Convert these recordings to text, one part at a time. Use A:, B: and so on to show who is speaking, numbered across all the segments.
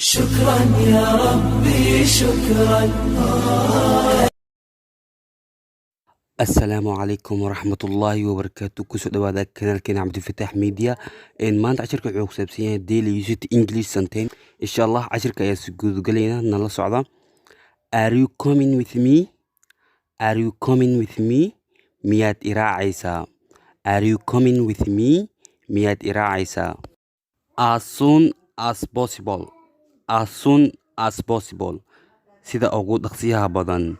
A: شكرا يا ربي شكرا.
B: Asalaamu calaykum waraxmatullaahi wabarakaatu. Kusoo dhawaada kanaalkeena Cabdifataax Media. Maanta cashirka wuxuu ku saabsan yahay daily usage English sentence. Insha Allah cashirka ayaa si gudagalaynaa, nala socda. Are you coming with me? Are you coming with me? Miyaad i raacaysaa? Are you coming with me? Miyaad i raacaysaa? As soon as possible. As soon as possible, sida ugu dhaqsiyaha badan.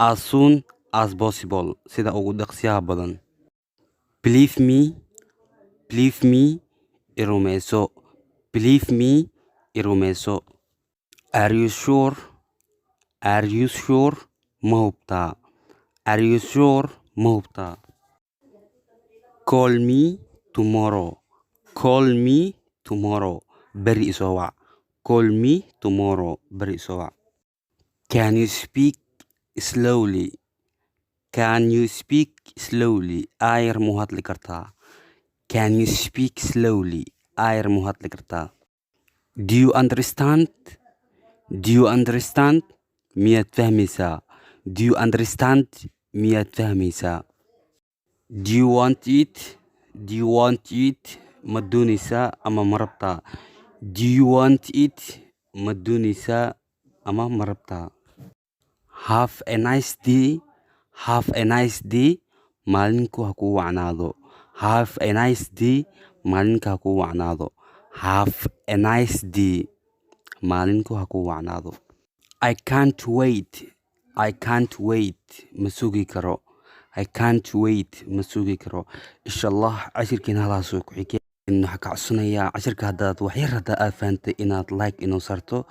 B: As soon as possible, sida ugu dhaqsiyaha badan. Believe me. Believe me, i rumeyso. Believe me, i rumeyso. Are you sure? Are you sure? Ma hubtaa? Are you sure? Ma hubtaa? Call me tomorrow. Call me tomorrow, beri isoo wac. Call me tomorrow, beri isoo wac. Can you speak slowly? Can you speak slowly? Aayar mu hadli kartaa? Can you speak slowly? Aayar mu hadli kartaa? Do you understand? Do you understand? Miyaad fahmaysaa? Do you understand? Miyaad fahmaysaa? Do you want it? Do you want it? Ma doonaysaa ama ma rabtaa? Do you want it? Ma doonaysaa ama ma rabtaa? Have a nice day. Have a nice day, maalinku ha kuu wacnaado. Have a nice day, maalinka ha kuu wacnaado. Have a nice day, maalinku ha kuu wacnaado. I can't wait. I can't wait, ma sugi karo. I can't wait, ma sugi karo. Insha Allah cashirkeena halaasoo ku xigay. Waxaa ka codsanayaa cashirka haddaad waxyar hadda aad fahantay inaad like inoo saarto,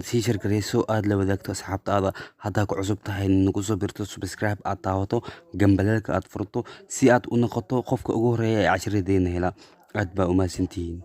B: sii share gareyso, aad la wadaagto asxaabtaada. Haddaa ku cusub tahay, nagu soo birto, subscribe aad taawato, gambaleelka aad furto, si aad u noqoto qofka ugu horeeya ee cashiradeena hela. Aad baa u mahadsantihiin.